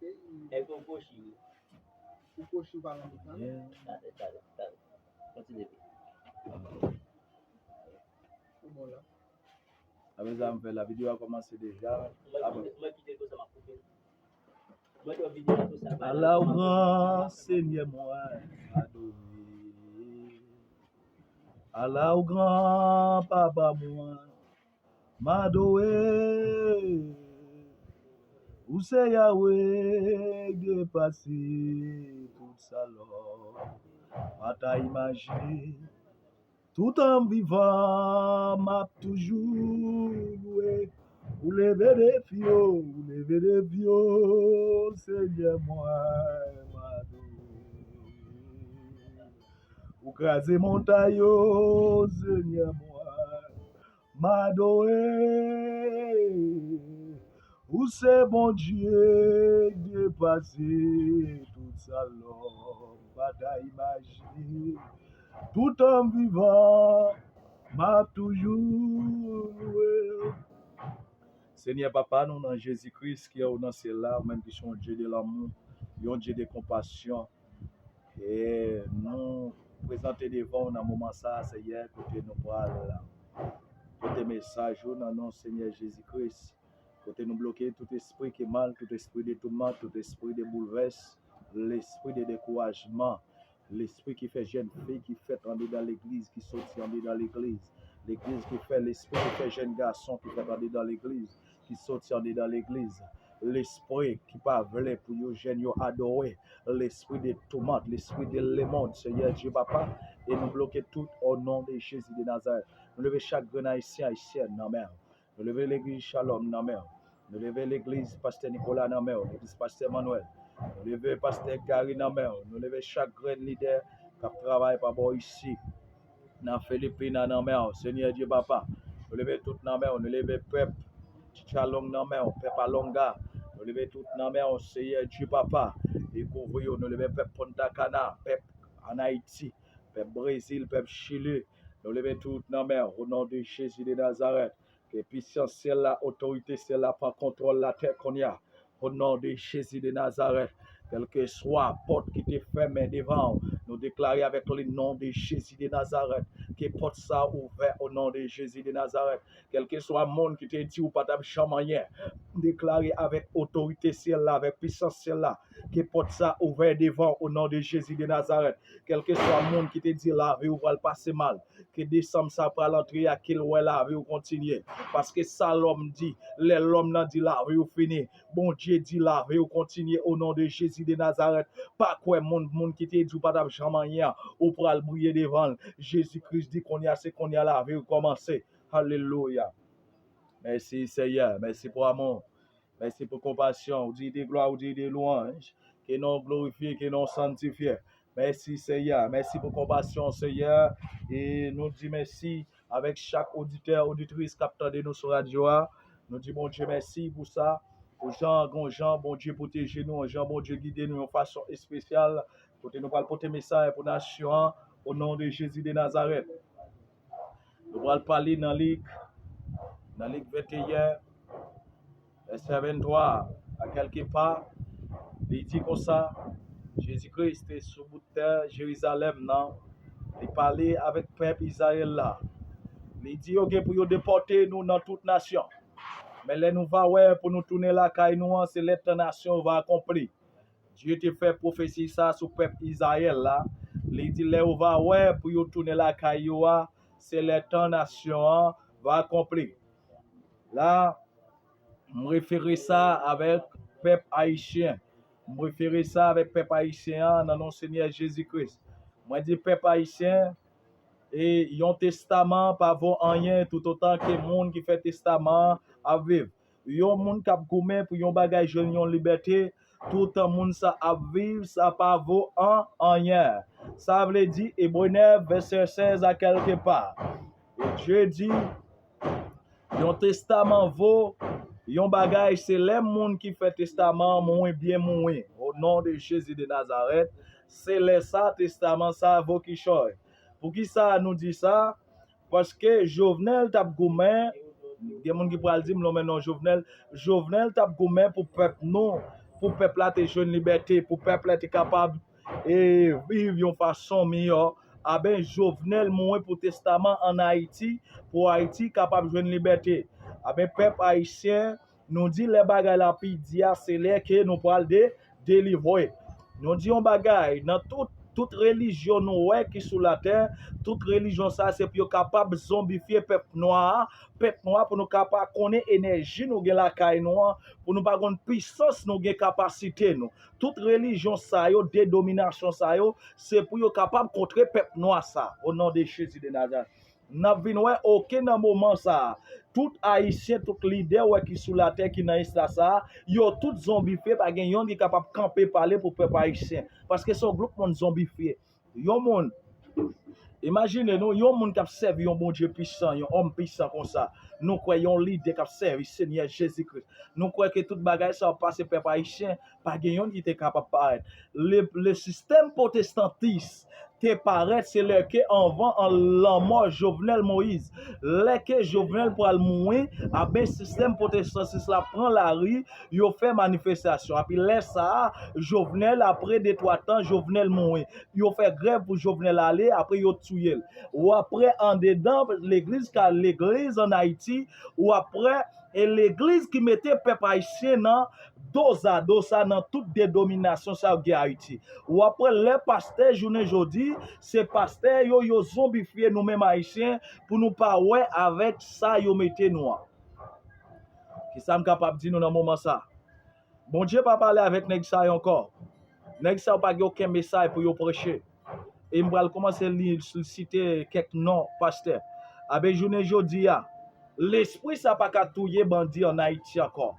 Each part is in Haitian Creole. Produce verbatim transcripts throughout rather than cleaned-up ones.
Èske w kochi wi? Ou kochi pa nan mitan? Talè, talè, talè. Kontinye. Ou bon la? Apre sa, m fè la, videyo a kòmanse deja. Mwen kite, mwen kite l konsa, m ap koupe l. Mwen te videyo a konsa. Ala w gran, Senyè mwen, adore. Ala w gran, Papa mwen, m adore. Ou se Yahweh k depase tout sa lòm pa ta imajine. Toutan m vivan, m ap toujou lwe. Ou leve defi yo, ou leve defi yo, Senyè mwen, m adore. Ou kraze montay yo, Senyè mwen, m adore. Ou se Bondye k depase tout sa lòm pa ta imajine. Toutan m vivan, m ap toujou lwe w. Senyè Papa nou, nan Jezi Kris ki anwo nan syèl la, ou menm ki se yon Dye de lanmou, yon Dye de konpasyon, e nou prezante devan w nan moman sa a, Senyè, kote nou pral pote mesaj ou nan non Senyè Jezi Kris, kote nou bloke tout espri ki mal, tout espri de toumant, tout espri de boulvès, lespri de dekourajman, lespri ki fè jèn fi ki fèt andedan legliz, ki soti andedan legliz, legliz ki fè, lespri ki fè jèn gason ki fèt andedan legliz, ki soti andedan legliz, lespri ki pa vle pou yo jèn yo adore, lespri de toumant, lespri de lemonn, Senyè Dye Papa, e nou bloke tout o non de Jezi de Nazarèt. Nou leve chak grenn Ayisyen, Ayisyèn nan men w. Nou leve legliz Shalom nan men w. Nou leve legliz Pastè Nicolas nan men w, legliz Pastè Manuel. Nou leve Pastè Gary nan men w. Nou leve chak grenn lidè k ap travay pa bò isi, nan Filipina nan men w, Senyè Dye Papa. Nou leve tout nan men w. Nou leve pèp Chichalong nan men w, pèp Alonga. Nou leve tout nan men w, Senyè Dye Papa. E kouvri yo. Nou leve pèp Punta Cana, pèp ann Ayiti, pèp Brezil, pèp Chili. Nou leve tout nan men w, o non de Jezi de Nazarèt. Ke pisans syèl la, otorite syèl la pran kontwòl latè kounye a. O non de Jezi de Nazarèt, kèlkeswa pòt ki te fèmen devan w, nou deklare avèk le non de Jezi de Nazarèt, ke pòt sa a ouvè o non de Jezi de Nazarèt. Kèlkeswa moun ki te di w pa t ap janm anyen, m deklare avèk otorite syèl la, avèk pisans syèl la, ke pòt sa a ouvè devan w o non de Jezi de Nazarèt. Kèlkeswa moun ki te di lavi w pral pase mal, ke desanm sa pral antre a, ke l wè lavi w kontinye. Paske sa lòm di, lè lòm nan di lavi w fini, Bondye di lavi w kontinye o non de Jezi de Nazarèt. Pa kwè moun, moun ki te di w pa t ap janm anyen an, ou pral briye devan l. Jezi Kris di kounye a, se kounye a lavi w kòmanse. Alelouya. Mèsi Senyè, mèsi pou amou. Mèsi pou konpasyon. Ou diy de glwa, ou diy de lwanj. Ke non w glorifye, ke non w sanntifye. Mèsi Senyè, mèsi pou konpasyon Senyè. E nou di mèsi avèk chak oditè, oditris k ap tande nou sou radyo a. Nou di Bondye mèsi pou sa. Pou jan, gon jan, Bondye pwoteje nou, jan Bondye gide nou yon fason espesyal. Kote nou pral pote mesaj pou nasyon an, o non de Jezi de Nazarèt. Nou pral pale nan Lik, nan Lik venteyen, vèsè venntwa a, kèlke pa, li di konsa, Jezi Kris te sou bout tè Jerizalèm nan, li pale avèk pèp Izrayèl la. Li di yo gen pou yo depòte nou nan tout nasyon. Men lè nou va wè pou nou tounen lakay nou an, se lè tan nasyon va akonpli. Dye te fè pwofesi sa sou pèp Izrayèl la. Li di, lè yo va wè pou yo tounen lakay yo a, se lè tan nasyon an va akonpli. La, m refere sa avèk pèp ayisyen. M refere sa avèk pèp ayisyen an nan non Senyè Jezi Kris. Mwen di pèp ayisyen, e yon testaman pa vo anyen toutotan ke moun ki fè testaman an ap viv. Yon moun k ap goumen pou yon bagay jwenn yon libète, toutan moun sa ap viv, sa pa vo an anyen. Sa vle di, Ebre nèf, vèsè sèz a kèlke pa. E Dye di, yon testaman vo yon bagay, se lè moun ki fè testaman an mouri byen mouri. O non de Jezi de Nazarèt, se lè sa testaman sa a vo kichòy. Poukisa nou di sa? Paske Jovenel t ap goumen, gen moun ki pral di m lonmen non Jovenel, Jovenel t ap goumen pou pèp nou, pou pèp la te jwenn libète, pou pèp la te kapab e viv yon fason miyò. Aben, Jovenel mouri pou testaman ann Ayiti, pou Ayiti kapab jwenn libète. Aben, pèp ayisyen, nou di lè bagay la pi di a, se lè ke nou pral de, delivre. Nou di yon bagay, nan tout, tout relijyon nou wè ki sou latè, tout relijyon sa, se pou yo kapab zonbifye pèp nwa a, pèp nwa pou nou kapab konnen enèji nou gen lakay nou an, pou nou pa konn pisans nou gen, kapasite nou. Tout relijyon sa yo, denominasyon sa yo, se pou yo kapab kontre pèp nwa sa, o non de Jezi de Nazarèt. N ap vin wè, oke, nan moman sa a, tout Ayisyen, tout lidè wè ki sou latè, ki nan espas sa a, yo tout zonbifye, pa gen yonn ki kapab kanpe pale pou pèp ayisyen. Paske se yon gwoup moun zonbifye. Yon moun, imajine nou, yon moun k ap sèvi yon Bondye pisan, yon òm pisan konsa. Nou kwè yon lidè k ap sèvi Senyè Jezi Kris. Nou kwè ke tout bagay sa ap pase pèp ayisyen, pa gen yonn ki te kapab parèt. Le, le sistèm pwotestantis te parèt, se lè ke anvan an lanmò Jovenel Moïse. Lè ke Jovenel pral mouri, aben sistèm pwotestantis la pran lari, yo fè manifestasyon. Epi lè sa a, Jovenel, apre de twa tan, Jovenel mouri. Yo fè grèv pou Jovenel ale, apre yo touye l. Ou apre andedan legliz, ka legliz ann Ayiti, ou apre e legliz ki mete pèp ayisyen nan dozado sa nan tout denominasyon sa yo gen Ayiti. Ou apre lè pastè jounen jodi, se pastè yo, yo zonbifye nou menm ayisyen pou nou pa wè avèk sa yo mete nou an. Kisa m kapab di nou nan moman sa? Bondye pa pale avèk nèg sa yo ankò. Nèg sa yo pa gen okenn mesaj pou yo preche. E m pral kòmanse li, site kèk non pastè. Abe jounen jodi a, lespri sa pa ka touye bandi ann Ayiti ankò.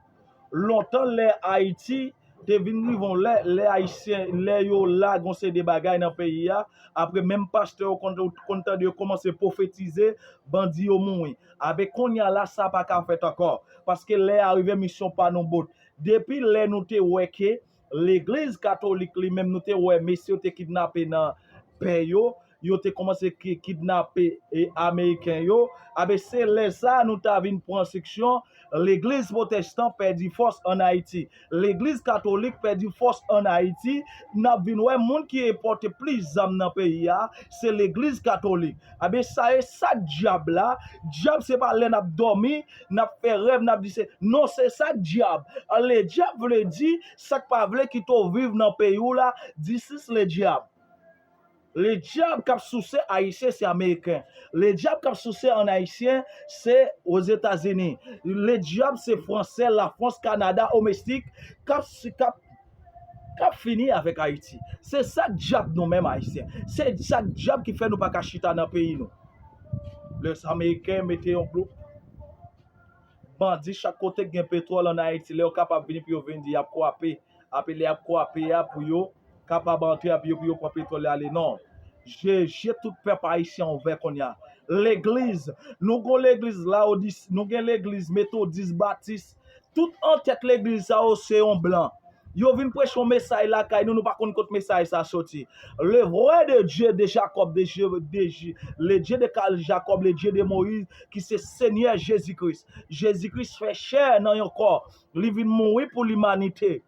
Lontan lè Ayiti te vin rive yon lè, lè Ayisyen, lè yo lage yon seri de bagay nan peyi a, apre menm pastè yo konn, konn tande yo kòmanse pwofetize, bandi yo mouri. Abe kounye a la sa pa ka fèt ankò. Paske lè a rive misyon pa nou bout. Depi lè nou te wè ke legliz katolik li menm, nou te wè mesye yo te kidnape nan pè yo, yo te kòmanse ki, kidnape e, ameriken yo, abe se lè sa a nou ta vin pran seksyon, legliz pwotestan pèdi fòs ann Ayiti, legliz katolik pèdi fòs ann Ayiti, n ap vin wè moun ki enpòte plis zam nan peyi a, se legliz katolik. Abe sa e sa dyab la, dyab se pa lè n ap dòmi, n ap fè rèv, n ap di se, non, se sa dyab. Le dyab vle di, sa k pa vle kite w viv nan peyi w la, this is le dyab. Le dyab k ap souse ayisyen se ameriken. Le dyab k ap souse ann ayisyen se Ozetazini. Le dyab se fransè, Lafrans, Kanada, omestik, k ap, k ap, k ap fini avèk Ayiti. Se sa k dyab nou menm ayisyen. Se sa k dyab ki fè nou pa ka chita nan peyi nou. Lè ameriken mete yon gwoup bandi chak kote k gen petwòl ann Ayiti, lè yo kapab vini pou yo vin di y ap kwape, ape lè y ap kwape a pou yo kapab antre, api yo pou yo pran petwòl la ale. Non. Je, je tout pèp ayisyen ouvè kounye a. Legliz, nou gon legliz Laodis, nou gen legliz Metodis, Batis, tout antèt legliz sa yo se yon blan. Yo vin preche yon mesaj lakay nou, nou pa konn kot mesaj sa soti. Le vrai de Dieu de Jacob, de Dieu, de Dieu, le Dieu de Jacob, le Dieu de Moïse, ki se Senyè Jezi Kris. Jezi Kris fè chè nan yon kò. Li vin mouri pou limanite.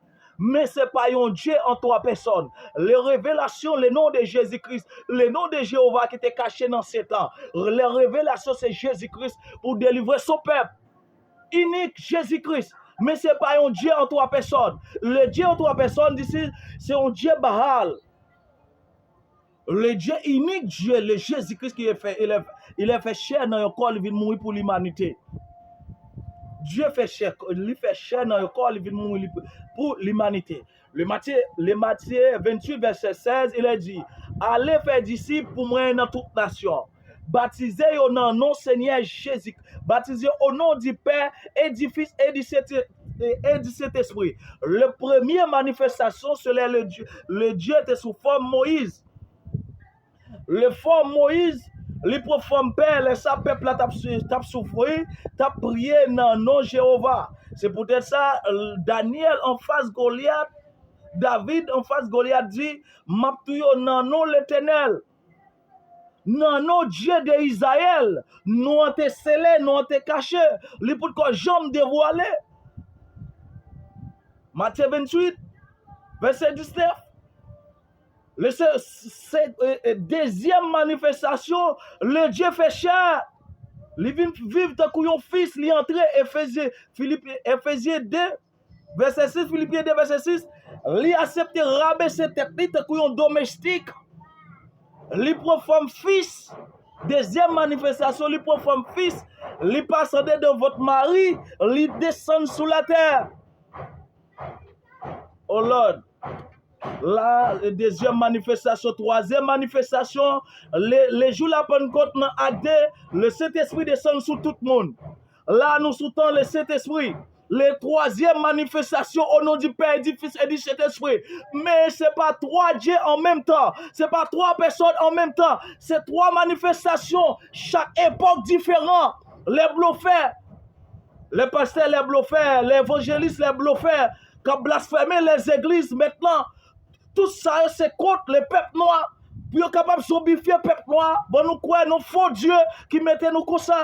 Men se pa yon Dye an twa pèsòn. Le revelasyon, le non de Jezi Kris, le non de Jewova ki te kache nan setan. Le revelasyon se Jezi Kris pou delivre son pèp. Inik Jezi Kris. Men se pa yon Dye an twa pèsòn. Le Dye an twa pèsòn, disi, se yon Dye Baal. Le Dieu unique, Dieu, le Jezi Kris ki fè, il est, il est fè chè nan yon kò, li vin mouri pou limanite. Dye fè chè, li fè chè nan yon kò, li vin mouri li, pou limanite. Le Matthieu, le Matthieu vingt-huit, verset seize, il est dit, allez faire disciples pou mwen nan tout nasyon. Batize yo nan non Senyè Jezi. Batize yo au nom du Père et du Fils et du Saint-Esprit. Le premye manifestasyon, se lè le Dieu, le Dieu te sou fòm Moyiz. Le fòm Moyiz, li pran fòm pè, lè sa pèp la t ap, t ap soufri, t ap priye nan non Jewova. Se poutèt sa, Danyèl anfas Golyat, David anfas Golyat di, m ap touye w nan non Letènèl. Nan non Dye de Izrayèl, non an te sele, non an te kache, li potkò janm devwale. Matye venntuit, vèsè disnèf. Le se, se, e, e, dezyèm manifestasyon, le Dieu fait chair. Li vin viv tankou yon fis, li antre Efezyen, Filip, Efezyen de, vèsè sis, Filipyen de, vèsè sis. Li aksepte rabese tèt li tankou yon domestik. Li pran fòm fis. Dezyèm manifestasyon, li pran fòm fis. Li pase andedan vant Mari, li desann sou latè. Oh Lord. La, dezyèm manifestasyon, twazyèm manifestasyon, le, le jou la Pannkòt nan Ak de, le Sentespri desann sou tout moun. La, nou sou tan le Sentespri. Le twazyèm manifestasyon, o non di Pè, di Fis e di Sentespri. Men se pa twa Dye an menm tan. Se pa twa pèsòn an menm tan. Se twa manifestasyon. Chak epòk diferan. Lè blofè, lè pastè, lè blofè, lè evanjelis, lè blofè, k ap blasfeme lè zegliz mentnan. Tout sa yo se kont le pèp nwa. Pou yo kapab zonbifye pèp nwa. Bon, nou kwè nan fo Dye ki mete nou konsa.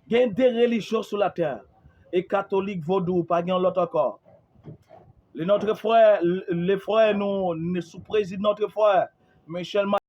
Gen de relijyon sou latè. E katolik, vodou, pa gen lòt ankò. Le notre frère, le, le frère nou, nou sou président notre frère Michel